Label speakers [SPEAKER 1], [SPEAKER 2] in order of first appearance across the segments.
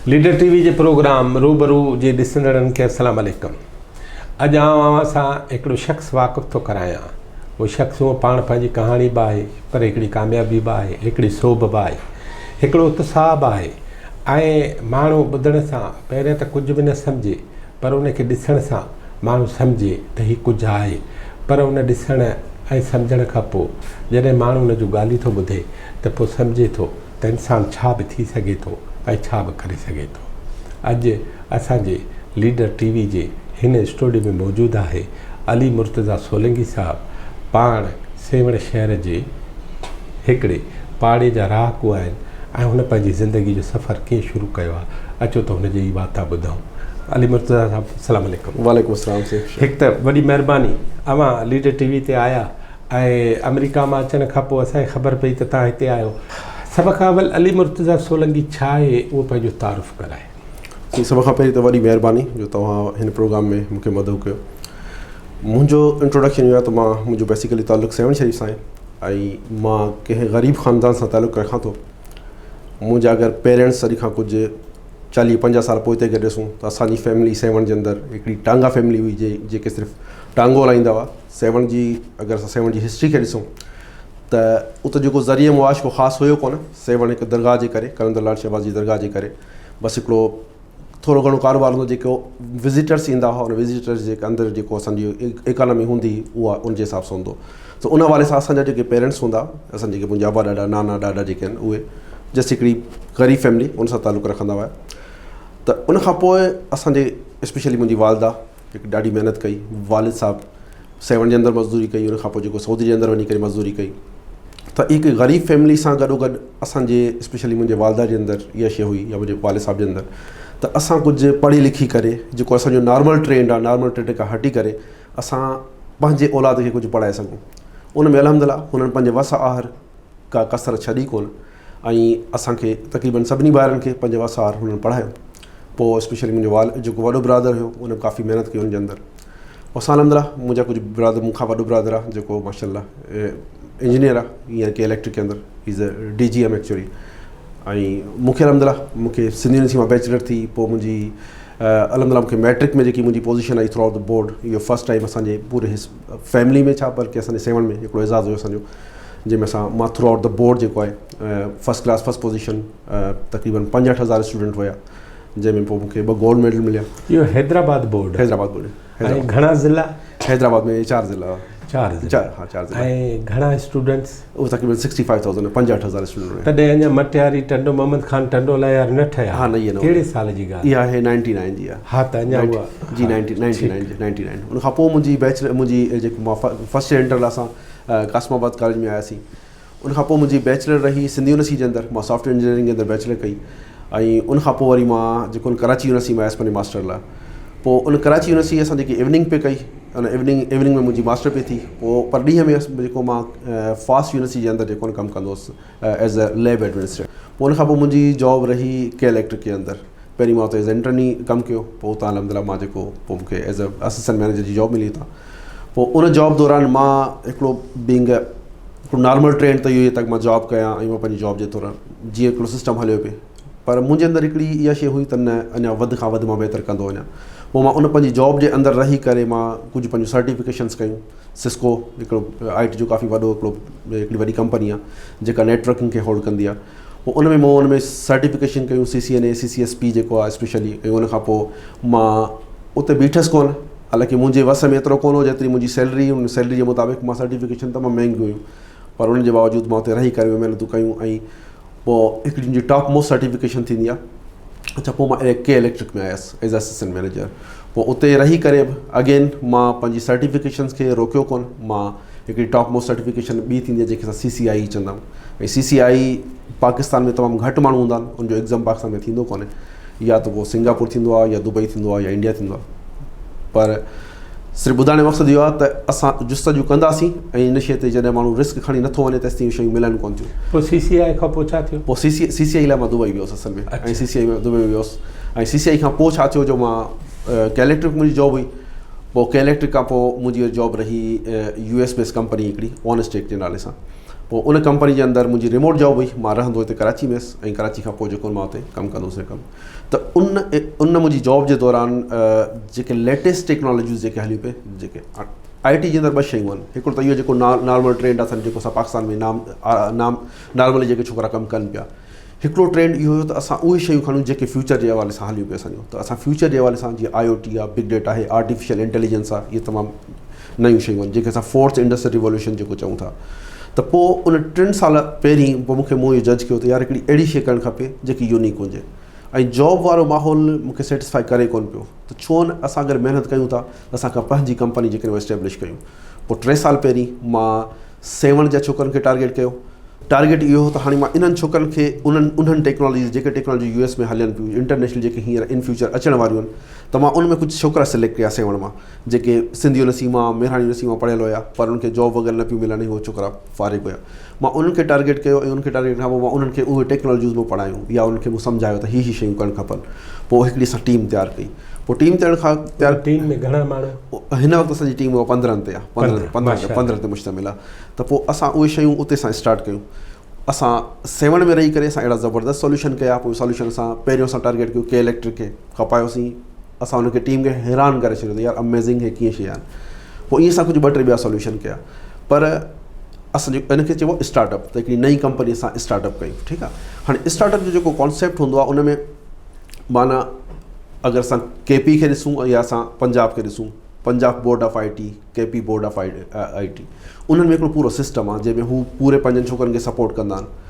[SPEAKER 1] Leader ٽي V جي programme روبرو جي ڏسندڙن کي السلام عليڪم اڄ آئون اوهان سان هڪڙو شخص واقف ٿو ڪرايان اهو شخص هونء پاڻ پنهنجي ڪهاڻي به آهي پر هڪڙي ڪاميابي به آهي هڪڙي سوڀ به آهي هڪڙو اتساهه به آهي ۽ ماڻهو ٻڌڻ سان پهريان ته ڪجهه به نه سمجهي پر ان کي ڏسڻ سان ماڻهو سمجهي ته هي ڪجهه آهي پر ان ڏسڻ ۽ سمجهڻ کان پوء جڏهن ماڻهو ان جون ڳالهيون ٿو ٻڌي ته پوء سمجهي ٿو ته انسان ڇا به ٿي سگهي ٿو ۽ ڇا به ڪري سگهي ٿو. اڄ اسان جي ليڊر ٽي وي جي هن اسٽوڊيو ۾ موجود آهي علي مرتضيٰ سولنگي صاحب پاڻ سيوهڻ شهر جي هڪڙي پاڙي جا رهاڪو آهن ۽ هن پنهنجي زندگي جو سفر ڪيئن شروع ڪيو آهي اچو ته هن جي ئي واتان ٻڌون. علي مرتضيٰ صاحب السلام عليڪم.
[SPEAKER 2] وعليڪم السلام سائين.
[SPEAKER 1] هڪ ته وڏي مهرباني اوهان ليڊر ٽي وي تي آيا ۽ آمريڪا مان اچڻ کان پوء اسان کي خبر پئي ته توهان هتي آهيو. سڀ کان اول علي مرتضيٰ سولنگي ڇا آهي اهو پنهنجو تعارف ڪرائي.
[SPEAKER 2] سائين سڀ کان پهرين ته وڏي مهرباني جو توهان هن پروگرام ۾ مون کي مدعو ڪيو. منهنجو انٽروڊڪشن اهو آهي ته مان منهنجو بيسيڪلي تعلق سيوهڻ شريف سان آهي ۽ مان ڪنهن غريب خاندان سان تعلق رکان ٿو. منهنجا اگر پيرنٽس اڄ کان ڪجهه چاليهه پنجاهه سال پوئتي اگر ڏسون ته اسان جي فيملي سيوهڻ جي اندر هڪڙي ٽانگا فيملي هئي جي جيڪي صرف ٽانگو هلائيندا هئا. سيوهڻ جي اگر اسان سيوهڻ جي هسٽري کي ڏسون ته اتي جيڪو ذريعي معاش ڪو خاص هيو ڪونه. سيوهڻ هڪ درگاهه جي ڪري قلندر لعل شهباز جي درگاهه جي ڪري بس هڪڙو ٿورو گهڻو ڪاروبار هوندو جيڪو وزيٽرس ايندا هئا ان وزيٽرس جي اندر جيڪو اسانجي اڪانامي هوندي هئي اها ان جي حساب سان هوندو ته ان حوالي سان اسانجا جيڪي پيرنٽس هوندا اسان جيڪي منهنجا ابا ڏاڏا نانا ڏاڏا جيڪي آهن اهي جس هڪڙي غريب فيملي ان سان تعلق رکندا هئا ته ان کان پوء اسانجي اسپيشلي منهنجي والده هڪ ڏاڍي محنت ڪئي والد صاحب سيوهڻ جي اندر مزدوري ڪئي ان کان پوء جيڪو سعودي جي اندر وڃي ڪري مزدوري ڪئي ته هڪ غريب فيملي سان گڏو گڏ اسانجي اسپيشلي منهنجي والده جي اندر اها شي هئي يا منهنجي والد صاحب جي اندر ته اسان ڪجهه پڙهي لکي ڪري جيڪو اسانجو نارمل ٽرينڊ آهي نارمل ٽرينڊ کان هٽي ڪري اسان پنهنجي اولاد کي ڪجهه پڙهائي سگهون ان ۾ الحمد لله هنن پنهنجي وس آهر ڪا ڪسر ڇڏي ڪونه ۽ اسان کي تقريبن سڀني ڀائرن کي پنهنجي وس آهر هنن پڙهايو پوء اسپيشلي منهنجو وال جيڪو وڏو برادر هيو ان به ڪافي محنت ڪئي ان جي اندر اسان الحمد لله منهنجا ڪجهه برادر مون کان وڏو برادر آهي جيڪو ماشاء الله انجنيئر آهي اي ڪي اليڪٽرڪ جي اندر از اي ڊي جي ايم ايڪچولي ۽ مون کي الحمد لله مون کي سنڌي يونيورسٽي مان بيچلر ٿي پوء منهنجي الحمد لله مون کي ميٽرڪ ۾ جيڪي منهنجي position I through out the board اهو فرسٽ ٽائيم اسانجي پوري فيملي ۾ ڇا بلڪه اسانجي سيوهڻ ۾ هڪڙو اعزاز هيو اسانجو جنهن ۾ اسان مان ٿرو آئوٽ the board جيڪو آهي فرسٽ ڪلاس فرسٽ پوزيشن تقريبن 65 هزار اسٽوڊنٽ هيا جنهن ۾ پوء مون کي ٻه گولڊ ميڊل مليا.
[SPEAKER 1] اهو حيدرآباد بورڊ.
[SPEAKER 2] حيدرآباد بورڊ.
[SPEAKER 1] ۽ گهڻا ضلع؟
[SPEAKER 2] حيدرآباد ۾ چار ضلع.
[SPEAKER 1] چار ضلع.
[SPEAKER 2] ها چار ضلع.
[SPEAKER 1] ۽ گهڻا اسٽوڊنٽس؟
[SPEAKER 2] اهو تقريبن 65000 65 هزار اسٽوڊنٽ هيا.
[SPEAKER 1] تڏهن اڃا مٽياري، ٽنڊو محمد خان، ٽنڊو الهيار نه ٺهيا.
[SPEAKER 2] ها نه اهي نه.
[SPEAKER 1] ڪهڙي سال جي ڳالهه؟
[SPEAKER 2] اها آهي 99 جي آهي.
[SPEAKER 1] ها ته اڃا اها
[SPEAKER 2] جي 99 99 ان کان پوء منهنجي بيچلر منهنجي جيڪو مان فرسٽ ايئر انٽر لاء اسان قاسم آباد ڪاليج ۾ آياسين ان کان پوء منهنجي بيچلر رهي سنڌ يونيورسٽي جي اندر مان سافٽ ويئر انجنيئرنگ جي اندر بيچلر ڪئي ۽ ان کان پوء وري مان جيڪو ڪراچي يونيورسٽي ۾ آيس پنهنجي ماسٽر لاء پوء ان ڪراچي يونيورسٽي اسان جيڪي ايوننگ پئي ڪئي ان ايوننگ ايوننگ ۾ منهنجي ماسٽر پئي ٿي پوء پر ڏينهن ۾ جيڪو مان فاسٽ يونيورسٽي جي اندر جيڪو ڪم ڪندو هوس ايز اي ليب ايڊمنسٽريٽر پوء ان کان پوء منهنجي جاب رهي ڪي اليڪٽرڪ جي اندر پهرين مان اتي ايز انٽرني ڪم ڪيو پوء اتان الحمد لله مان جيڪو پوء مون کي ايز اي اسسٽنٽ مئنيجر جي جاب ملي اتان پوء ان جاب دوران مان هڪڙو بينگ هڪڙو نارمل ٽرينڊ ته اهو ئي ته مان جاب ڪيان ۽ مان پنهنجي جاب جي دوران جيئن هڪڙو سسٽم هليو پئي پر منهنجي اندر هڪڙي اها شي هئي ته نه اڃا وڌ کان وڌ مان بهتر ڪندو وڃان پوء مان ان پنهنجي جاب جي اندر رهي ڪري مان ڪجهه پنهنجون سرٽيفڪيشنس ڪيون سسڪو هڪڙو آء ٽي جو ڪافي وڏو هڪڙو هڪڙي وڏي ڪمپني آهي جيڪا نيٽورڪنگ کي هولڊ ڪندي آهي پوء ان ۾ مون ان ۾ سرٽيفڪيشن ڪيون سي سي اين اي سي سي ايس پي جيڪو آهي اسپيشلي ۽ ان کان پوء مان اتي بيٺس ڪونه حالانڪه منهنجي وس ۾ ايترو ڪونه هو جيتري منهنجي سيلري ان سيلري جي مطابق مان سرٽيفڪيشن تمام مهنگيون هيون پر ان جي باوجود مان اتي رهي ڪري اهي محنتون ڪيون ۽ پوء هڪڙي منهنجي ٽاپ موسٽ سرٽيفڪيشن ٿيندي آهي اڇا پوء مان ڪي اليڪٽرڪ ۾ آيس ايز اسسٽنٽ مئنيجر پوء اتي رهي ڪري به اگين مان پنهنجي سرٽيفڪيشنس کي روڪيو ڪونه مان هڪڙي ٽاپ موسٽ سرٽيفڪيشن ٻي ٿيندي آهي جنهن کي اسان سي سي آئي چوندا آهيون ۽ سي سي آئي پاڪستان ۾ تمام گهٽ ماڻهو هوندا آهن ان جو ايگزام پاڪستان ۾ ٿيندو ڪونهي يا ته پوء سنگاپور ٿيندو آهي يا دبئي ٿيندو آهي يا انڊيا ٿيندو آهي پر صرف ٻڌائڻ جو مقصد اهو آهي ته اسان جستجو ڪنداسين ۽ ان شيء تي جڏهن ماڻهو رسڪ کڻي نٿو وڃي تيستائين اهي شيون ملن ڪونه ٿيون.
[SPEAKER 1] پوء سي سي آء کان پوء ڇا ٿيو؟
[SPEAKER 2] پوء سي سي سي آء لاء مان دبئي ويو هوس اصل ۾ ۽ سي سي آء ۾ دبئي ويو هوس ۽ سي سي آء کان پوء ڇا ٿيو جو مان ڪي اليڪٽرڪ منهنجي جاب هئي پوء ڪي اليڪٽرڪ کان پوء منهنجي جاب رهي يو ايس بيس ڪمپني هڪڙي اون اسٽيڪ جي نالي سان. پوء ان ڪمپني جي اندر منهنجي ريموٽ جاب هئي مان رهندو هتي ڪراچي ۾ هيس ۽ ڪراچي کان پوء جيڪو مان اتي ڪم ڪندو هوس ڪم ته ان ان منهنجي جاب جي دوران جيڪي ليٽيسٽ ٽيڪنالاجيز جيڪي هليون پئي جيڪي آء ٽي جي اندر ٻه شيون آهن هڪڙو ته اهو جيڪو نارمل ٽرينڊ آهي جيڪو اسان پاڪستان ۾ نام نام نارملي جيڪي ڇوڪرا ڪم ڪن پيا هڪڙو ٽرينڊ اهو هيو ته اسان اهي شيون کڻون جيڪي فيوچر جي حوالي سان هليون پيا اسان جو ته اسان فيوچر جي حوالي سان جيئن آء او ٽي آهي بگ ڊيٽا آهي آرٽيفيشل انٽيليجنس آهي اهي تمام نيون شيون آهن جيڪي اسان فورٿ انڊسٽريل ريولوشن جيڪو چئون ٿا ته پوء ان ٽن سال پهرين پوء مونکي مون اهو جج ڪيو ته يار هڪڙي اهڙي شيء ڪرڻ کپي جيڪي يونيڪ هجي ۽ جاب وارو ماحول مونکي سيٽسفائي ڪري ڪونه پيو ته ڇو نه اسان اگر محنت ڪيون ٿا ته اسان کان پنهنجي ڪمپني جيڪڏهن اسٽيبلش ڪيون پوء ٽي سال پهرين مان سيوهڻ جا ڇوڪرن کي ٽارگيٽ ڪيو ٽارگيٽ اهو هو ته هاڻي مان انهن ڇوڪرن کي انهن انهن ٽيڪنالاجيز جيڪي ٽيڪنالاجي يو ايس ۾ هلن پيون انٽرنيشنل جيڪي هينئر ان فيوچر اچڻ واريون آهن ته مان ان ۾ ڪجهه ڇوڪرا سليڪٽ ڪيا سيوهڻ مان جيڪي سنڌ يونيورسٽي مان مهراڻ يونيورسٽي مان پڙهيل هيا پر انهن کي جاب وغيره نه پيون ملن ۽ هو ڇوڪرا فارغ هيا مان انهن کي ٽارگيٽ ڪيو ۽ انهن کي ٽارگيٽ کان پوء مان انهن کي اهي ٽيڪنالاجيز مون پڙهايون يا انهن کي مون سمجهايو ته هي هي شيون ڪرڻ کپن پوء هڪڙي اسان ٽيم تيار ڪئي پوء ٽيم ٿيڻ کان
[SPEAKER 1] تيار ٽيم ۾ گهڻا ماڻهو
[SPEAKER 2] هن وقت اسان جي ٽيم 15 تي آهي 15 15 تي مشتمل آهي ته پوء اسان اهي شيون اتي اسان اسٽارٽ ڪيون اسان سيوهڻ ۾ رهي ڪري اسان اهڙا زبردست سوليوشن ڪيا پوء سوليوشن اسان پهريون اسان ٽارگيٽ ڪيو ڪي اليڪٽرڪ کي کپايوسين اسان ان کي ٽيم کي حيران ڪري ڇڏيو ته يار اميزنگ هي ڪيئن شي آهن پوء ائين اسان ڪجهه ٻه ٽي ٻيا سوليوشن ڪيا پر اسانجو ان کي چئبو اسٽارٽ اپ ته هڪڙي نئين ڪمپني اسان اسٽارٽ اپ ڪئي ٺيڪ آهي هاڻي اسٽارٽ اپ جو جيڪو ڪانسيپٽ هوندو آهي ان ۾ معنيٰ اگر اسان ڪي پي کي ڏسون يا اسان پنجاب کي ڏسون Punjab board of I T K P board of I T انهن ۾ هڪڙو پورو سسٽم آهي جنهن ۾ هو پوري پنهنجن ڇوڪرن کي سپورٽ ڪندا آهن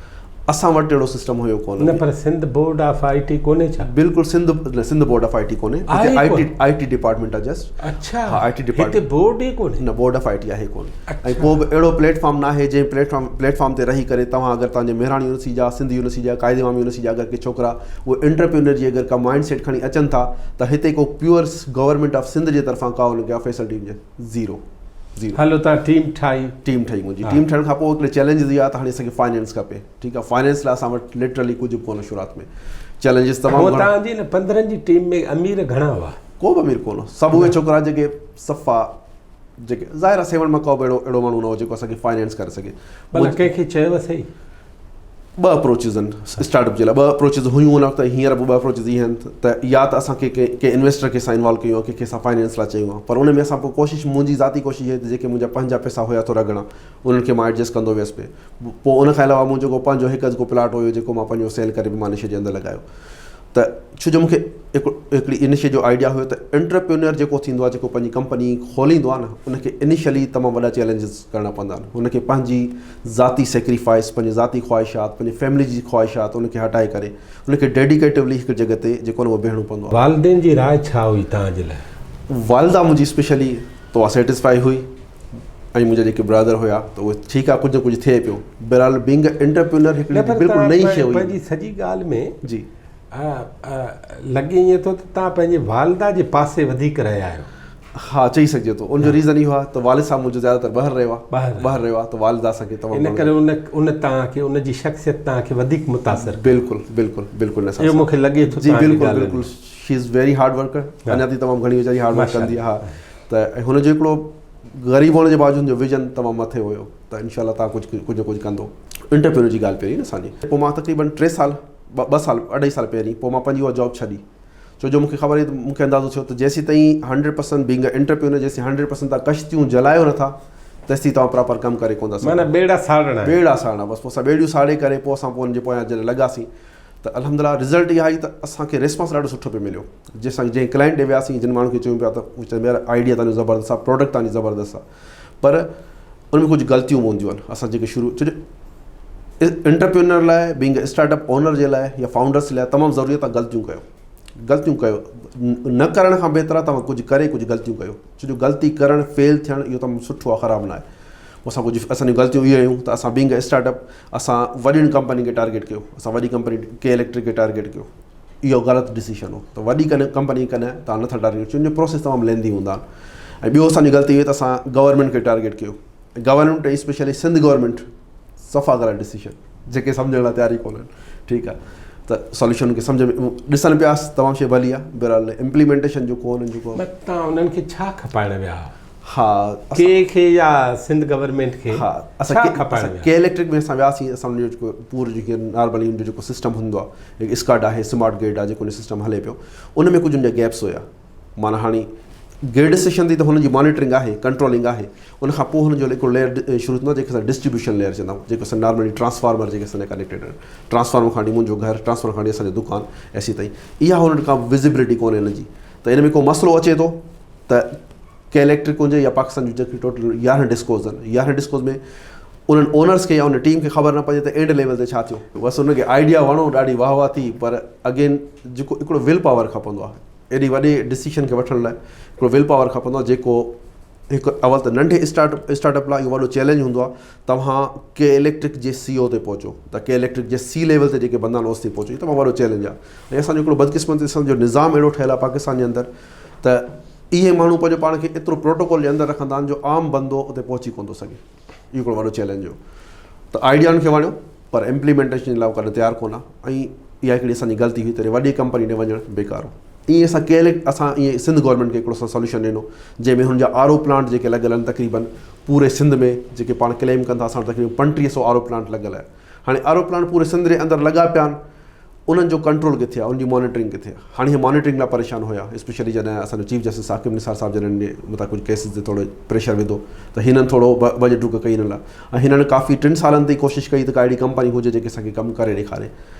[SPEAKER 2] اسان وٽ اهڙو سسٽم هيو ڪونه.
[SPEAKER 1] نه پر سنڌ بورڊ آف I ٽي ڪونهي ڇا؟
[SPEAKER 2] بلڪل سنڌ نه سنڌ بورڊ آف I ٽي ڪونهي هتي I T I T department آهي جسٽ.
[SPEAKER 1] اڇا ها I T department هتي بورڊ ئي ڪونهي.
[SPEAKER 2] نه بورڊ آف I ٽي آهي ڪونه ۽ ڪو به اهڙو پليٽ فارم ناهي جنهن پليٽ فارم پليٽ فارم تي رهي ڪري توهان اگر توهان جي مهراڻ يونيورسٽي جا سنڌ يونيورسٽي جا قائد عوام يونيورسٽي جا اگر ڪي ڇوڪرا اهي انٽرپرينر جي اگر ڪا مائنڊ سيٽ کڻي اچن ٿا ته هتي ڪو پيور گورنمينٽ آف سنڌ جي طرفان ڪا ان کي فيسلٽي هجي زيرو
[SPEAKER 1] زيرو. هلو تان ٽيم ٺاهي.
[SPEAKER 2] ٽيم ٺهي منهنجي ٽيم ٺهڻ کان پوء هڪڙي چئلينجز اها ته هاڻي اسان کي فائنينس کپي ٺيڪ آهي فائنينس لاء اسان وٽ لٽرلي ڪجهه به ڪونه شروعات ۾ چئلينجز تمام
[SPEAKER 1] گهڻا. تان جي ان 15 جي ٽيم ۾ امير گهڻا هئا؟
[SPEAKER 2] ڪو به امير ڪونه سڀ اهي ڇوڪرا جيڪي صفا جيڪي ظاهر آهي سيوهڻ مان ڪو به اهڙو اهڙو ماڻهو نه هو جيڪو اسان کي فائنينس ڪري سگهي.
[SPEAKER 1] ڀلا ڪنهن کي چيو سهي؟
[SPEAKER 2] ٻه اپروچز آهن اسٽارٽ اپ جي لاء ٻه اپروچز هيون ان وقت هينئر به ٻه اپروچز اهي آهن ته يا ته اسان کي ڪنهن انويسٽر کي اسان انوالو ڪيون ڪنهن کي اسان فائنينس لاء چيون ها پر ان ۾ اسان پوء ڪوشش منهنجي ذاتي ڪوشش هئي ته جيڪي منهنجا پنهنجا پئسا هيا ٿورا گهڻا انهن کي مان ايڊجسٽ ڪندو ويس پئي پوء ان کان علاوه منهنجو ڪو پنهنجو هڪ اڌ ڪو پلاٽ هيو جيڪو مان پنهنجو سيل ڪري به مان ان شي جي اندر لڳايو ته ڇو جو مونکي هڪڙي ان شي جو آئيڊيا هيو ته انٽرپرينر جيڪو ٿيندو آهي جيڪو پنهنجي ڪمپني کوليندو آهي نه ان کي انيشلي تمام وڏا چئلينجز ڪرڻا پوندا آهن هن کي پنهنجي ذاتي سيڪريفائس پنهنجي ذاتي خواهشات پنهنجي فيملي جي خواهشات ان کي هٽائي ڪري ان کي ڊيڊيڪيٽولي هڪ جڳهه تي جيڪو نه اهو بيهڻو پوندو آهي.
[SPEAKER 1] والدين جي راء ڇا هئي توهان جي لاء؟
[SPEAKER 2] والده منهنجي اسپيشلي ته اها سيٽسفائي هئي ۽ منهنجا جيڪي برادر هيا ته اهي ٺيڪ آهي ڪجهه نه ڪجهه ٿئي پيو بهرحال بينگ انٽرپرينر هڪڙي بلڪل نئين شيء هئي.
[SPEAKER 1] پنهنجي سڄي ڳالهه ۾ جي لڳي ائين ٿو ته توهان پنهنجي والده جي پاسي وڌيڪ رهيا آهيو.
[SPEAKER 2] ها چئي سگهجي ٿو ان جو ريزن اهو آهي ته والد صاحب منهنجو زياده تر ٻاهر رهيو آهي ٻاهر رهيو آهي ته والده اسان کي
[SPEAKER 1] تمام ان ڪري ان ان توهان کي ان جي شخصيت توهان کي وڌيڪ متاثر
[SPEAKER 2] ڪئي. بلڪل بلڪل بلڪل
[SPEAKER 1] اهو مون کي لڳي ٿو
[SPEAKER 2] جي بلڪل بلڪل she is very hard worker اڃا تائين تمام گهڻي ويچاري هارڊ ورڪ ڪندي آهي ته هن جو هڪڙو غريب هئڻ جي باوجود هن جو ويزن تمام مٿي هيو ته انشاء الله تان ڪجهه ڪجهه نه ڪجهه ڪندو. انٽرپرينور جي ڳالهه پئي رهي نه اسان جي پوء مان تقريبن ٽي سال ٻه سال اڍائي سال پهرين پوء مان پنهنجي اها جاب ڇڏي ڇو جو مونکي خبر هئي ته مونکي اندازو ٿيو ته جيسين تائين هنڊريڊ پرسنٽ بينگ انٽرپرينور جيسين هنڊريڊ پرسنٽ تان ڪشتيون جلايو نٿا تيسين توهان پراپر ڪم ڪري ڪونه ٿا سگهو.
[SPEAKER 1] معنيٰ ٻيڙا ساڙڻا.
[SPEAKER 2] ٻيڙا ساڙڻا بس پوء اسان ٻيڙيون ساڙي ڪري پوء اسان پوء ان جي پويان جڏهن لڳاسين ته الحمدلله رزلٽ اها آئي ته اسان کي ريسپانس ڏاڍو سٺو پئي مليو جنهن سان جنهن ڪلائنٽ ڏي وياسين جن ماڻهن کي چيون پيا ته هو چون يار آئيڊيا تنهنجو زبردست آهي پروڊڪٽ تنهنجي زبردست آهي پر ان ۾ ڪجهه غلطيون به هونديون آهن اسان جيڪي شروع ڇو جو انٽرپرينر لاء بينگ اسٽارٽ اپ اونر جي لاء يا فائونڊرس لاء تمام ضروري آهي ته غلطيون ڪيو غلطيون ڪيو نه ڪرڻ کان بهتر آهي توهان ڪجهه ڪري ڪجهه غلطيون ڪيو ڇو جو غلطي ڪرڻ فيل ٿيڻ اهو تمام سٺو آهي خراب نه آهي اسان ڪجهه اسان جون غلطيون اهي هيون ته اسان بينگ اسٽارٽ اپ اسان وڏين ڪمپنين کي ٽارگيٽ ڪيو اسان وڏي ڪمپني ڪي اليڪٽرڪ کي ٽارگيٽ ڪيو اهو غلط ڊسيشن هو ته وڏي ڪڏهن ڪمپني ڪڏهن تان نٿا ٽارگيٽ ڇو جو پروسيس تمام ليندي هوندا آهن ۽ ٻيو اسان جي غلطي اهي ته اسان گورنمينٽ کي ٽارگيٽ ڪيو گورنمينٽ اسپيشلي سنڌ گورنمينٽ صفا غلط ڊسيشن جيڪي سمجهڻ لاء تيار ئي ڪونهن ٺيڪ آهي ته سوليوشن کي سمجھ ۾ ڏسن پيا تمام شي ڀلي آهي بهرحال امپليمينٽيشن جو ڪو انهن جو
[SPEAKER 1] ڪو تان انهن کي ڇا کپائڻ ويا؟
[SPEAKER 2] ها
[SPEAKER 1] ڪي کي يا سنڌ گورنمينٽ کي
[SPEAKER 2] ها اسان
[SPEAKER 1] ڇا
[SPEAKER 2] ڪي
[SPEAKER 1] کپائڻ
[SPEAKER 2] اسان
[SPEAKER 1] ويا؟
[SPEAKER 2] ڪي اليڪٽرڪ ۾ اسان وياسين اسان ان جو جيڪو پورو جيڪي نارملي ان جو جيڪو سسٽم هوندو آهي هڪ اسڪاڊ آهي سمارٽ گرڊ آهي جيڪو ان سسٽم هلي پيو ان ۾ ڪجهه ان جا گيپس هيا معنيٰ هاڻي گرڊ اسٽيشن تي ته هن جي مانيٽرنگ آهي ڪنٽرولنگ آهي ان کان پوء هن جو هڪڙو ليئر شروع ٿيندو آهي جيڪي اسان ڊسٽريبيوشن ليئر چوندا آهيون جيڪو اسان نارملي ٽرانسفارمر جيڪي اسان جا ڪنيڪٽيڊ آهن ٽرانسفارمر کان وٺي منهنجو گهر ٽرانسفارمر کان وٺي اسان جو دڪان ايسي تائين اها هن وٽ ڪا وزبلٽي ڪونهي هن جي ته ان ۾ ڪو مسئلو اچي ٿو ته ڪي اليڪٽرڪ هجي يا پاڪستان جون جيڪي ٽوٽل 11 ڊسڪوز آهن 11 ڊسڪوز ۾ انهن اونرس کي يا ان ٽيم کي خبر نه پئي ته اينڊ ليول تي ڇا ٿيو. بس ان کي آئيڊيا وڻو ڏاڍي واهه واهه ٿي پر اگين جيڪو هڪڙو will power کپندو آهي ايڏي وڏي ڊسيشن کي وٺڻ لاء هڪڙو will power کپندو آهي جيڪو هڪ اول ته ننڍي اسٽارٽ اسٽارٽ اپ لاء اهو وڏو چئلينج هوندو آهي توهان ڪي اليڪٽرڪ جي سي او تي پهچو ته ڪي اليڪٽرڪ جي سي ليول تي جيڪي بندا آهن اوستائين پهچو اهو تمام وڏو چئلينج آهي ۽ اسان جو هڪڙو بدقسمتي سان جو نظام اهڙو ٺهيل آهي پاڪستان جي اندر ته اهي ماڻهو پنهنجو پاڻ کي ايترو پروٽوڪول جي اندر رکندا آهن جو عام بندو اتي پهچي ڪونه ٿو سگهي اهو هڪڙو وڏو چئلينج هو ته آئيڊيا ان کي وڻيو پر امپليمينٽيشن جي لاء ڪڏهن تيار ڪونه آهي ۽ اها هڪڙي اسان جي غلطي هئي تڏهن وڏي ڪمپني ڏي وڃڻ بيڪار هو ائين اسان ڪي ايل اسان ائين سنڌ گورنمينٽ کي هڪڙو اسان سوليوشن ڏنو جنهن ۾ هن جا آر او پلانٽ جيڪي لڳل آهن تقريبن پوري سنڌ ۾ جيڪي پاڻ ڪليم ڪن ٿا اسان وٽ تقريبن 3500 آر او پلانٽ لڳل آهن هاڻي آر او پلانٽ پوري سنڌ جي اندر لڳا پيا آهن انهن جو ڪنٽرول ڪٿي آهي ان جي مانيٽرنگ ڪٿي آهي هاڻي هي مانيٽرنگ لاء پريشان هيا اسپيشلي جڏهن اسان جو چيف جسٽس ثاقب نثار صاحب جڏهن مٿان ڪجهه ڪيسز تي ٿورو پريشر وڌو ته هنن ٿورو ڀڄ ڊڪ ڪئي هنن لاء ۽ هنن ڪافي ٽن سالن تائين ڪوشش ڪئي ته ڪا اهڙي ڪمپني هجي جيڪي اسان کي ڪم ڪري ڏيکاري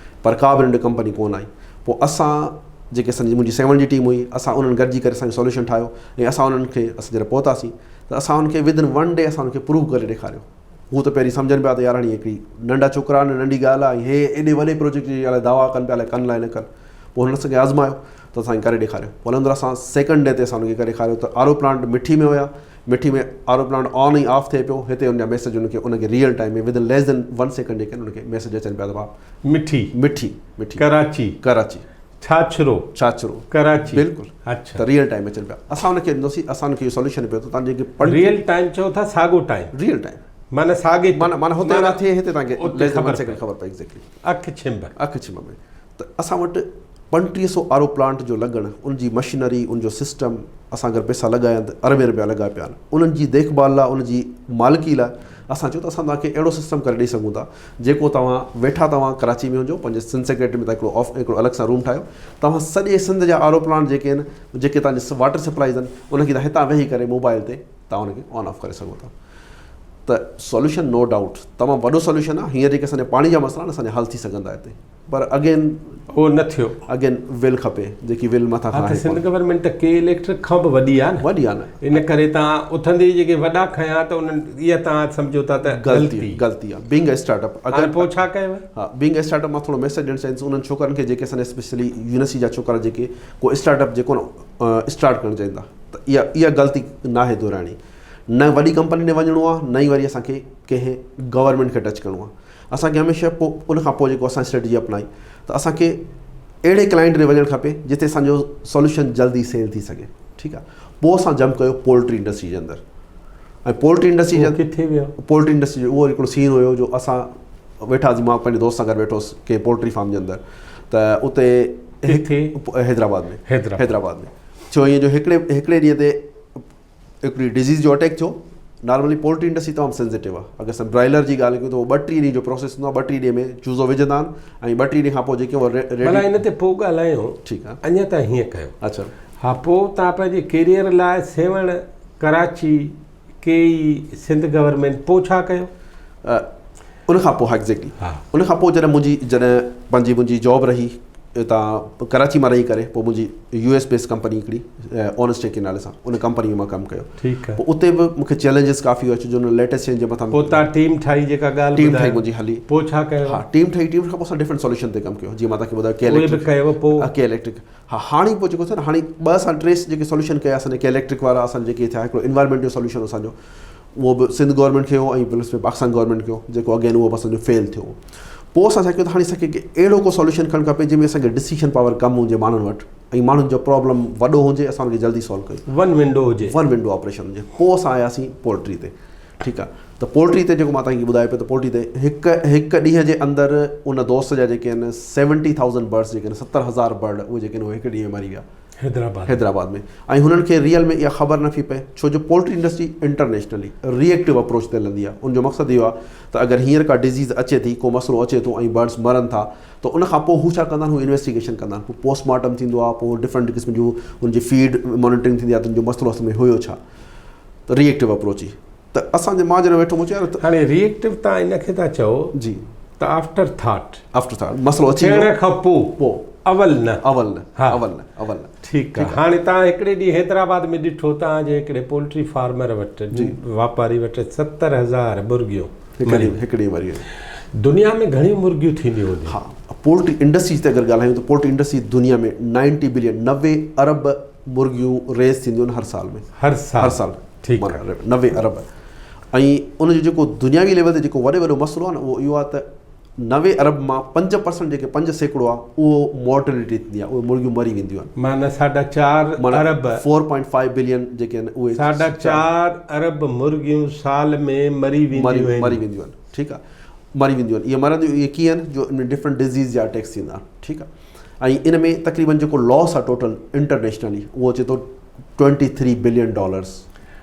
[SPEAKER 2] پر ڪا به ننڍي ڪمپني ڪونه آئي پوء اسان جيڪي اسان جي منهنجي سيوهڻ جي ٽيم هئي اسان انهن گڏجي ڪري اسان سوليوشن ٺاهيو ۽ اسان انهن کي اسان جڏهن پهتاسين ته اسان انهن کي ود ان ون ڊي اسان انهن کي پروو ڪري ڏيکاريو هو ته پهرين سمجهن پيا ته يار هاڻي هڪڙي ننڍا ڇوڪرا آهن ننڍي ڳالهه آهي هي ايڏي وڏي پروجيڪٽ جي الائي دعويٰ ڪن پيا الائي ڪن الائي نه ڪن پوء هنن اسان کي آزمايو ته اسان کي ڪري ڏيکاريو پوء الحمد لله اسان سيڪنڊ ڊي تي اسان هن کي ڪري ڏيکاريو ته آر او پلانٽ مٺي ۾ هيا Mithi ۾ R O plant on ۽ off ٿئي پيو هتي ان جا ميسج ان کي ان کي ريئل ٽائيم ۾ ود ان ليس دين ون سيڪنڊ جيڪي ان کي ميسج اچن پيا ته ڀاء
[SPEAKER 1] مٺي
[SPEAKER 2] مٺي مٺي
[SPEAKER 1] ڪراچي
[SPEAKER 2] ڪراچي
[SPEAKER 1] ڇاڇرو
[SPEAKER 2] ڇاڇرو
[SPEAKER 1] ڪراچي
[SPEAKER 2] بلڪل
[SPEAKER 1] اڇا
[SPEAKER 2] ته ريئل ٽائيم اچن پيا اسان ان کي ڏنوسين اسان ان کي اهو سوليوشن پيو ته تان جيڪي
[SPEAKER 1] پڙهي ريئل ٽائيم چئو ٿا ساڳو ٽائيم
[SPEAKER 2] ريئل ٽائيم
[SPEAKER 1] معنی ساڳي
[SPEAKER 2] معنی معنی هتي نه ٿئي هتي تان کي ليس دين 1 سيڪنڊ خبر پئي ايگزيڪٽلي
[SPEAKER 1] اک ڇنڀ
[SPEAKER 2] اک ڇنڀ ۾ ته اسان وٽ 3500 آر او پلانٽ جو لڳڻ ان جي مشنري ان جو سسٽم اسان اگر پئسا لڳايا آهن ته اربين رپيا لڳا پيا آهن انهن جي ديک ڀال لاء ان جي مالڪي لاء اسان چيو ته اسان توهان کي اهڙو سسٽم ڪري ڏئي سگهون ٿا جيڪو توهان ويٺا توهان ڪراچي ۾ هجو پنهنجي سنڌ سيڪريٽري ۾ توهان هڪڙو آف هڪڙو الڳ سان روم ٺاهيو توهان سڄي سنڌ جا آر او پلانٽ جيڪي آهن جيڪي توهان جي واٽر سپلائيز آهن ان کي توهان هتان ويهي ڪري موبائل تي توهان ان کي آن آف ڪري سگهو ٿا ته سوليوشن نو ڊائوٽ تمام وڏو سوليوشن آهي هينئر جيڪي اسان جا پاڻي جا مسئلا آهن اسان جا حل ٿي سگهندا هتي پر اگين
[SPEAKER 1] اهو نه ٿيو.
[SPEAKER 2] اگين ول کپي جيڪي ول مٿان
[SPEAKER 1] کان ها ته سنڌ گورنمينٽ ته ڪي اليڪٽرڪ کان به وڏي آهي نه.
[SPEAKER 2] وڏي آهي نه.
[SPEAKER 1] ان ڪري توهان اٿندي ئي جيڪي وڏا کنيا ته انهن اها توهان سمجهو ٿا ته
[SPEAKER 2] غلطي غلطي آهي بينگ اي اسٽارٽ اپ
[SPEAKER 1] اگر هاڻي پوء ڇا ڪيو؟
[SPEAKER 2] ها بينگ اي اسٽارٽ اپ مان ٿورو ميسيج ڏيڻ چاهيندس انهن ڇوڪرن کي جيڪي اسان اسپيشلي يونيورسٽي جا ڇوڪرا جيڪي ڪو اسٽارٽ اپ جيڪو نه اسٽارٽ ڪرڻ چاهين ٿا ته اها اها غلطي ناهي دهرائڻي نه وڏي ڪمپني ڏي وڃڻو آهي نه ئي وري اسان کي ڪنهن گورنمينٽ کي ٽچ ڪرڻو آهي اسان کي هميشه پوء ان کان پوء جيڪو اسان اسٽريٽجي اپنائي ته اسان کي اهڙي ڪلائنٽ ڏي وڃڻ کپي جتي اسان جو سوليوشن جلدي سيل ٿي سگهي ٺيڪ آهي پوء اسان جمپ ڪيو پولٽري انڊسٽري جي اندر ۽ پولٽري انڊسٽري جي
[SPEAKER 1] ڪٿي ويو
[SPEAKER 2] پولٽري انڊسٽري جو اهو هڪڙو سين هيو جو اسان ويٺاسين مان پنهنجي دوست سان گڏ ويٺو هوس ڪنهن پولٽري فارم جي اندر ته اتي
[SPEAKER 1] ڪٿي
[SPEAKER 2] حيدرآباد ۾
[SPEAKER 1] حيدرآباد
[SPEAKER 2] ۾ ٿيو ائين جو هڪڙي هڪڙي ڏينهن تي هڪڙي ڊزيز جو اٽيڪ ٿيو نارملي پولٽري انڊسٽري تمام سينسيٽو آهي اگر اسان برائلر جي ڳالهه ڪيون ته اهو ٻه ٽي ڏينهن جو پروسيس هوندو آهي ٻه ٽي ڏينهن ۾ چوزو وجهندا آهن ۽ ٻه ٽي ڏينهن کان پوء جيڪي اهو
[SPEAKER 1] ريڊي ڀلا ان تي پوء ڳالهايون
[SPEAKER 2] ٺيڪ آهي
[SPEAKER 1] اڃا تائين هيئن ڪيو
[SPEAKER 2] اڇا
[SPEAKER 1] ها پوء تان پنهنجي ڪيريئر لاء سيوهڻ ڪراچي ڪي اي سنڌ گورنمينٽ پوء ڇا ڪيو؟
[SPEAKER 2] ان کان پوء ها ايگزيڪٽلي ان کان پوء جڏهن منهنجي جڏهن پنهنجي منهنجي جاب رهي اتان ڪراچي مان رهي ڪري پوء منهنجي يو ايس بيس ڪمپني هڪڙي اونسٽيڪ جي نالي سان ان ڪمپني ۾ مان ڪم ڪيو
[SPEAKER 1] ٺيڪ
[SPEAKER 2] پوء اتي به مونکي چئلينجز ڪافي هئا ڇو جو ان ليٽيسٽ چينج جي مٿان
[SPEAKER 1] پوء تان ٽيم ٺاهي جيڪا ڳالهه
[SPEAKER 2] ٽيم ٺاهي منهنجي هلي
[SPEAKER 1] پوء ڇا ڪيو؟
[SPEAKER 2] ها ٽيم ٺاهي ٽيم کان پوء اسان ڊفرنٽ سوليوشن تي ڪم ڪيو جيئن مان توهان کي ٻڌايو ڪي
[SPEAKER 1] اهي به ڪيو پوء
[SPEAKER 2] ڪي اليڪٽرڪ ها هاڻي پوء جيڪو ٿيو نه هاڻي ٻه اسان ٽي جيڪي سوليوشن ڪيا اسان جي ڪي اليڪٽرڪ وارا اسان جيڪي ٿيا هڪڙو انوائرمينٽ جو سوليوشن اسان جو اهو به سنڌ گورنمينٽ کي هو ۽ پلس ۾ پاڪستان گورنمينٽ کي هو جيڪو اگين اهو به اسان جو فيل ٿيو پوء اسان ڇا ڪيو ته هاڻي اسان کي اهڙو ڪو سوليوشن کڻڻ کپي جنهن ۾ اسان کي ڊسيشن پاور ڪم هجي ماڻهن وٽ ۽ ماڻهن جو پرابلم وڏو هجي اسان ان کي جلدي سالو ڪيون
[SPEAKER 1] ون ونڊو هجي
[SPEAKER 2] ون ونڊو آپريشن هجي پوء اسان آياسين پولٽري تي ٺيڪ آ ته پولٽري تي جيڪو مان توهان کي ٻڌايو پيو ته پولٽري تي هڪ هڪ ڏينهن جي اندر ان دوست جا جيڪي آهن سيونٽي ٿائوزنڊ برڊس جيڪي آهن 70000 برڊ اهي جيڪي آهن اهي هڪ ڏينهن ۾ مري ويا.
[SPEAKER 1] حيدرآباد
[SPEAKER 2] حيدرآباد ۾ ۽ هنن کي ريئل ۾ اها خبر نه ٿي پئي ڇو جو poultry industry internationally reactive approach تي هلندي آهي ان جو مقصد اهو آهي ته اگر هينئر ڪا ڊزيز اچي ٿي ڪو مسئلو اچي ٿو ۽ برڊس مرن ٿا ته ان کان پوء هو ڇا ڪندا آهن هو انويسٽيگيشن ڪندا آهن پوء پوسٽ مارٽم ٿيندو آهي پوء ڊفرنٽ قسم جون ان جي فيڊ مانيٽرنگ ٿيندي آهي ته ان جو مسئلو اصل ۾ هيو ڇا ته ري ايڪٽو اپروچ ئي ته اسان جي مان جڏهن ويٺو مون چيو يار ته.
[SPEAKER 1] هاڻي ري ايڪٽو تان ان کي ٿا چئو
[SPEAKER 2] جي.
[SPEAKER 1] ته آفٽر ٿاٽ.
[SPEAKER 2] آفٽر ٿاٽ مسئلو اچي ويو.
[SPEAKER 1] ٿيڻ کان پوء.
[SPEAKER 2] پوء.
[SPEAKER 1] اول نه.
[SPEAKER 2] اول نه.
[SPEAKER 1] ها.
[SPEAKER 2] اول نه اول نه.
[SPEAKER 1] ٺيڪ آ هاڻي تان هڪڙي ڏينهن حيدرآباد ۾ ڏٺو تان جي هڪڙي پولٽري فارمر وٽ
[SPEAKER 2] جي.
[SPEAKER 1] واپاري وٽ 70,000 مرغيون
[SPEAKER 2] هڪ
[SPEAKER 1] مري
[SPEAKER 2] ڏينهن هڪ ڏينهن مري ويون.
[SPEAKER 1] دنيا ۾ گهڻيون مرغيون ٿينديون هونديون.
[SPEAKER 2] ها پولٽري انڊسٽري تي اگر ڳالهايون ته پولٽري انڊسٽري دنيا ۾ نائنٽي بلين 90 ارب مرغيون ريز ٿينديون آهن هر سال ۾.
[SPEAKER 1] هر سال.
[SPEAKER 2] هر سال.
[SPEAKER 1] ٺيڪ آ.
[SPEAKER 2] 90 ارب ۽ ان جو جيڪو دنياوي ليول تي جيڪو وڏي وڏو مسئلو آهي نه اهو اهو آهي ته 90 ارب مان 5% جيڪي 5% آهي اهو مورٽلٽي ٿيندي آهي اهي مرغيون مري وينديون آهن.
[SPEAKER 1] معنيٰ ساڍا چار ارب.
[SPEAKER 2] 4.5 بلين جيڪي آهن اهي.
[SPEAKER 1] ساڍا چار ارب مرغيون سال ۾ مري وينديون آهن.
[SPEAKER 2] مري وينديون آهن ٺيڪ آهي مري وينديون آهن اهي مرنديون اهي ڪيئن آهن جو ان ۾ ڊفرنٽ ڊزيز جا اٽيڪس ٿيندا آهن ٺيڪ آهي ۽ ان ۾ تقريبن جيڪو لاس آهي ٽوٽل انٽرنيشنلي اهو اچي ٿو 23 بلين ڊالرز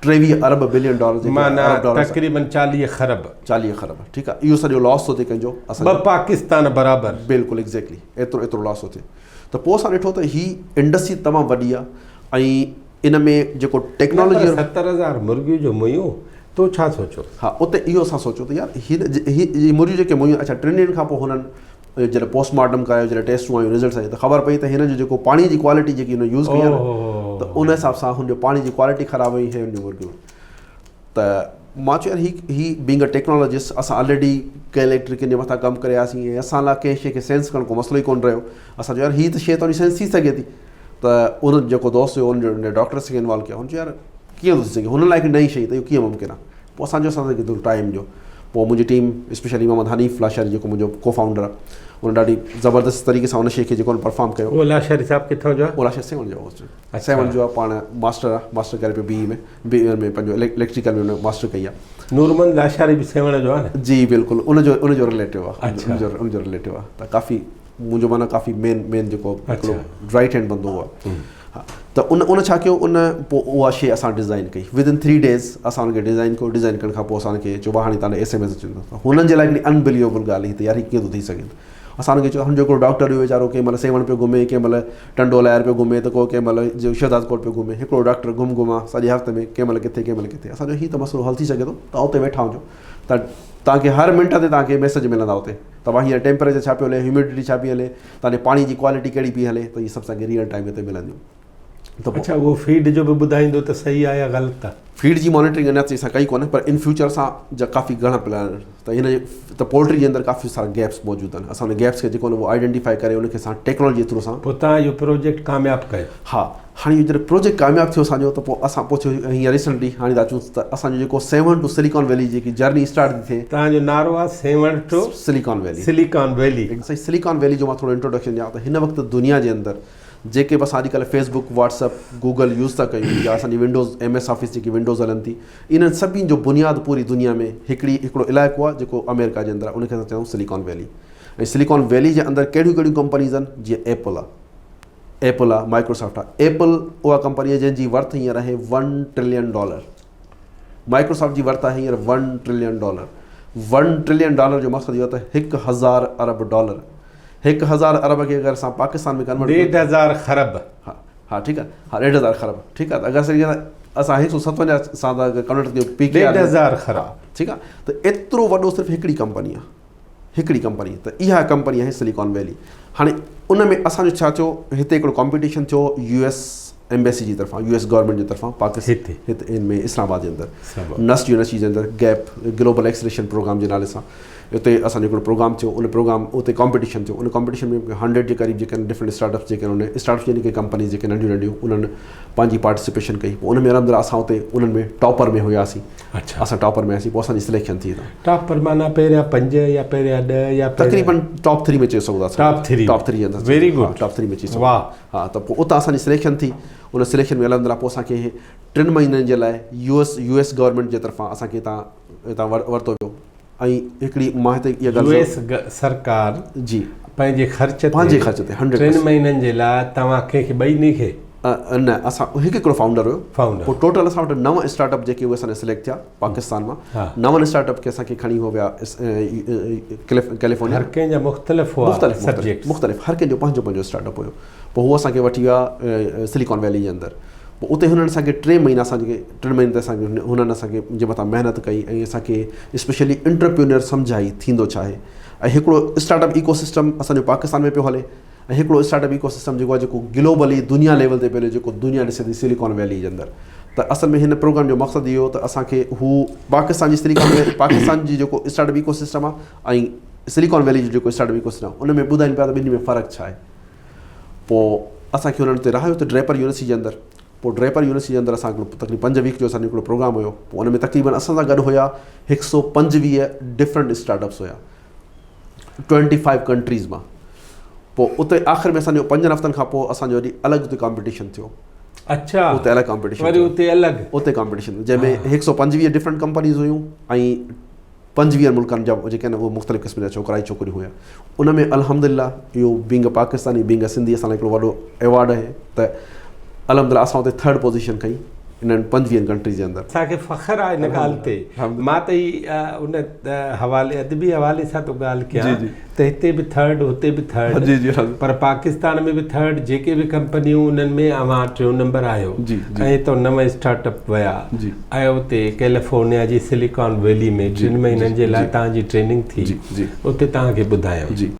[SPEAKER 2] 23 ارب بلين ڊالرز جيڪي
[SPEAKER 1] معنيٰ
[SPEAKER 2] ارب ڊالرز
[SPEAKER 1] تقريبن 40 خرب.
[SPEAKER 2] 40 خرب ٺيڪ آ اهو سڄو لاس ٿو ٿئي ڪنهن جو اسان
[SPEAKER 1] ٻه پاڪستان برابر.
[SPEAKER 2] بلڪل ايگزيڪٽلي ايترو ايترو لاس ٿو ٿئي ته پوء اسان ڏٺو ته هي انڊسٽري تمام وڏي آ ۽ ان ۾ جيڪو
[SPEAKER 1] نه پر
[SPEAKER 2] ٽيڪنالاجي
[SPEAKER 1] 70,000 مرغيون جو ميون تو ڇا سوچيو؟
[SPEAKER 2] ها اتي اهو اسان سوچيو ته يار هي هي مرغيون جيڪي ميون اڇا ٽن ڏينهن کان پوء هنن جڏهن پوسٽ مارٽم ڪرايو جڏهن ٽيسٽون آيون رزلٽس آيون ته خبر پئي ته هن جو جيڪو پاڻي جي ڪوالٽي جيڪي هن يوز ڪئي آهي نه ته ان حساب سان هن جو پاڻي جي ڪوالٽي خراب هئي هي هن جون مرغيون ته مان چيو يار هي هي بينگ ا ٽيڪنالاجسٽ اسان آلريڊي ڪي اليڪٽرڪ جي مٿان ڪم ڪري آياسين ۽ اسان لاء ڪنهن شي کي سينس ڪرڻ ڪو مسئلو ئي ڪونه رهيو اسان چيو يار هي ته شي تنهنجي سينس ٿي سگهي ٿي ته ان جيڪو دوست هيو ان جو ڊاڪٽرس کي انوالو ڪيو هن چيو يار ڪيئن ٿو ٿي سگهي هن لاء هڪ نئين شي ته اهو ڪيئن ممڪن آهي پوء اسان چيو اسان کي ٿورو ٽائيم ڏيو پوء منهنجي ٽيم اسپيشلي محمد حنيف لاشاري جيڪو منهنجو ڪو فائونڊر آهي ان ڏاڍي زبردست طريقي سان ان شي کي جيڪو پرفارم ڪيو.
[SPEAKER 1] اهو لاشاري صاحب ڪٿان جو آهي؟
[SPEAKER 2] اهو لاشاري سيوهڻ جو آهي سيوهڻ جو آهي پاڻ ماسٽر آهي ماسٽر ڪري پيو بي اي ۾ بي اي ۾ پنهنجو اليڪٽريڪل ۾ ان ماسٽر ڪئي آهي.
[SPEAKER 1] نورمحمد لاشاري به سيوهڻ جو آهي نه؟
[SPEAKER 2] جي بلڪل ان جو ان جو رليٽو آهي ان جو رليٽو آهي ته ڪافي منهنجو معنيٰ ڪافي مين مين جيڪو هڪڙو رائٽ هينڊ بندو هو ها ته ان ان ڇا ڪيو ان پوء اها شي اسان ڊزائن ڪئي ود ان 3 ڊيز اسان ان کي ڊزائن ڪيو ڊزائن ڪرڻ کان پوء اسان کي چيو هاڻي تان ايس ايم ايس اچي ويندو هنن جي لاء هڪڙي انبليويبل ڳالهه هئي ته يار هي ڪيئن ٿو ٿي سگهي اسان ان کي چيو هن جو هڪڙو ڊاڪٽر هيو ويچارو ڪنهن مهل سيوهڻ پيو گهمي ڪنهن مهل ٽنڊو لائر پيو گهمي ته ڪو ڪنهن مهل شهداد ڪوٽ پيو گهمي هڪڙو ڊاڪٽر گهم گهم آ سڄي هفتي ۾ ڪنهن مهل ڪٿي ڪنهن مهل ڪٿي اسان جو هي ته مسئلو حل ٿي سگهي ٿو تان اتي ويٺا هجو ته توهان کي هر منٽ تي توهان کي ميسيج ملندا اتي توهان هينئر ٽيمپريچر ڇا پيو هلي هيوميڊٽي ڇا پئي هلي توهان جي پاڻي جي ڪوالٽي ڪهڙي پئي هلي ته اهي سڀ توهان کي ريئل ٽائيم اتي ملنديون
[SPEAKER 1] ته اڇا اهو فيڊ جو به ٻڌائيندو ته صحيح آهي يا غلط آهي
[SPEAKER 2] فيڊ جي مانيٽرنگ اڃا تائين اسان ڪئي ڪونهي پر ان فيوچر اسان جا ڪافي گهڻا پلان آهن ته هن ته پولٽري جي اندر ڪافي سارا گيپس موجود آهن اسان ان گيپس کي جيڪو آهي اهو آئيڊينٽيفائي ڪري ان کي اسان ٽيڪنالاجي ٿرو سان
[SPEAKER 1] پوء توهان اهو پروجيڪٽ ڪامياب ڪيو
[SPEAKER 2] ها هاڻي اهو جڏهن پروجيڪٽ ڪامياب ٿيو اسان جو ته پوء اسان پوء ٿيو هينئر ريسنٽلي هاڻي ٿا اچون ته اسان جو جيڪو سيوهڻ ٽو سليڪان ويلي جيڪي جرني اسٽارٽ ٿي ٿئي.
[SPEAKER 1] توهان جو نعرو آهي سيوهڻ ٽو
[SPEAKER 2] سليڪان ويلي.
[SPEAKER 1] سليڪان ويلي.
[SPEAKER 2] سائين سليڪان ويلي جو مان ٿورو انٽروڊڪشن ڏيان ته هن وقت دنيا جي اندر جيڪي به اسان اڄڪلهه fee book Whats app Google use ٿا ڪيون يا اسان جي ونڊوز ايم ايس آفيس جيڪي ونڊوز هلن ٿي انهن سڀني جو بنياد پوري دنيا ۾ هڪڙي هڪڙو علائقو آهي جيڪو آمريڪا جي اندر آهي ان کي اسان چئون سليڪان ويلي ۽ سليڪان ويلي جي اندر ڪهڙيون ڪهڙيون ڪمپنيز آهن جيئن ايپل آهي ايپل آ مائڪروسافٽ آ ايپل اها ڪمپني آهي جنهن جي ورٿ هينئر آهي ون ٽرلين ڊالر مائڪروسافٽ جي ورٿ آهي هينئر one trillion dollar one trillion dollar جو مقصد اهو ته 1000 ارب ڊالر 1000 ارب کي اگر اسان پاڪستان ۾ ڪنورٽ
[SPEAKER 1] 1500 خرب
[SPEAKER 2] ها ها ٺيڪ آ ها 1500 خرب ٺيڪ آ اگر اسان اسان 157 سان ٿا ڪنورٽ ڪيو پي ڪي
[SPEAKER 1] 1500 خرب
[SPEAKER 2] ٺيڪ آ ته ايترو وڏو صرف هڪڙي ڪمپني آ هڪڙي ڪمپني ته اها ڪمپني آهي سليڪان ويلي هاڻي ان ۾ اسان جو ڇا ٿيو هتي هڪڙو ڪامپيٽيشن ٿيو يو ايس ايمبيسي جي طرفان يو ايس گورنمينٽ جي طرفان پاڪستان هتي ان ۾ اسلام آباد جي اندر نسٽ يونيورسٽي جي اندر گيپ گلوبل ايڪسلريشن پروگرام جي نالي سان اتي اسان جو هڪڙو پروگرام ٿيو ان پروگرام اتي ڪامپيٽيشن ٿيو ان ڪامپيٽيشن ۾ 100 جي قريب جيڪي ڊفرنٽ اسٽارٽ اپس جيڪي ان اسٽارٽ اپس يعني ڪي ڪمپنيز جيڪي ننڍيون ننڍيون انهن پنهنجي پارٽيسپيشن ڪئي پوء ان ۾ الحمد لله اسان اتي انهن ۾ ٽاپر ۾ هياسين
[SPEAKER 1] اڇا
[SPEAKER 2] اسان ٽاپر ۾ آياسين پوء اسان جي سليڪشن ٿي هتان.
[SPEAKER 1] ٽاپر معنيٰ پهريان پنج يا پهريان ڏهه يا پهريان.
[SPEAKER 2] تقريبن ٽاپ ٿري ۾ چئي سگهو ٿا اسان.
[SPEAKER 1] ٽاپ ٿري
[SPEAKER 2] ٽاپ ٿري جي اندر
[SPEAKER 1] ويري گڊ
[SPEAKER 2] ٽاپ ٿري ۾ چئي سگهو
[SPEAKER 1] واهه.
[SPEAKER 2] ها ته پوء اتان اسان جي سليڪشن ٿي ان سليڪشن ۾ الحمد لله پوء اسان کي ٽن مهينن جي لاء U S U S government جي طرفان اسان کي هتان هتان ورتو ويو ۽ هڪڙي مان هتي اها
[SPEAKER 1] ڳالهه يو ايس سرڪار
[SPEAKER 2] جي
[SPEAKER 1] پنهنجي خرچ تي
[SPEAKER 2] پنهنجي خرچ تي
[SPEAKER 1] ٽن مهينن جي لاء توهان ڪنهن کي ٻئي ني کي.
[SPEAKER 2] نه اسان هڪ هڪڙو فائونڊر هيو
[SPEAKER 1] فائونڊر
[SPEAKER 2] پوء ٽوٽل اسان وٽ نو اسٽارٽ اپ جيڪي اهي اسان جا سليڪٽ ٿيا پاڪستان مان نون اسٽارٽ اپ کي اسان کي کڻي هو ويا ڪيليفورنيا
[SPEAKER 1] هر ڪنهن جا مختلف هئا
[SPEAKER 2] مختلف سبجيڪٽس مختلف هر ڪنهن جو پنهنجو پنهنجو اسٽارٽ اپ هيو پوء هو اسان کي وٺي ويا سليڪان ويلي جي اندر پوء اتي هنن اسان کي ٽي مهينا اسان کي ٽن مهينن تي اسان کي هنن اسان کي جي مٿان محنت ڪئي ۽ اسان کي اسپيشلي انٽرپرينر سمجهائي ٿيندو ڇا آهي ۽ هڪڙو اسٽارٽ اپ ايڪو سسٽم اسان جو پاڪستان ۾ پيو هلي ۽ هڪڙو اسٽارٽ اپ ايڪو سسٽم جيڪو آهي جيڪو گلوبلي دنيا ليول تي پيو هلي جيڪو دنيا ڏسي ٿي سليڪان ويلي جي اندر ته اصل ۾ هن پروگرام جو مقصد اهو ته اسان کي هو پاڪستان جي سليڪان ويلي پاڪستان جي جيڪو اسٽارٽ اپ ايڪو سسٽم آهي ۽ سليڪان ويلي جو جيڪو اسٽارٽ اپ ايڪو سسٽم آهي ان ۾ ٻڌائين پيا ته ٻنهي ۾ فرق ڇا آهي پوء اسان کي انهن اتي رهايو ته ڊريپر يونيورسٽي جي اندر پوء ڊريپر يونيورسٽي جي اندر اسان هڪڙو تقريبن پنج ويڪ جو اسان جو هڪڙو پروگرام هيو پوء ان ۾ تقريبن اسان سان گڏ هيا هڪ سو 25 ڊفرنٽ اسٽارٽ اپس هيا ٽوئنٽي فائيو ڪنٽريز مان پوء اتي آخر ۾ اسانجو پنجن هفتن کان پوء اسانجو وري الڳ اتي ڪامپٽيشن ٿيو.
[SPEAKER 1] اڇا
[SPEAKER 2] اتي الڳ ڪامپٽيشن
[SPEAKER 1] وري اتي الڳ
[SPEAKER 2] اتي ڪامپٽيشن جنهن ۾ هڪ سو 25 ڊفرنٽ ڪمپنيز هيون ۽ 25 ملڪن جا جيڪي آهن اهي مختلف قسم جا ڇوڪرا ۽ ڇوڪريون هيا ان ۾ الحمدلله اهو being a Pakistani being a Sindhi اسان لاء هڪڙو وڏو ايوارڊ آهي ته الحمدلله اسان اتي ٿرڊ پوزيشن کنئي انهن 25 ڪنٽريز جي اندر.
[SPEAKER 1] اسان کي فخر آهي ان ڳالهه تي. مان ته هي ان حوالي ادبي حوالي سان ٿو ڳالهه ڪيان ته هتي به ٿرڊ هتي به ٿرڊ پر پاڪستان ۾ به ٿرڊ جيڪي به ڪمپنيون انهن ۾ اوهان ٽيون نمبر آهيو ۽ هتو نو اسٽارٽ اپ ويا ۽ اتي ڪيليفورنيا جي سليڪان ويلي ۾ ٽن مهينن جي لاء توهان جي ٽريننگ ٿي اتي توهان کي ٻڌايائون.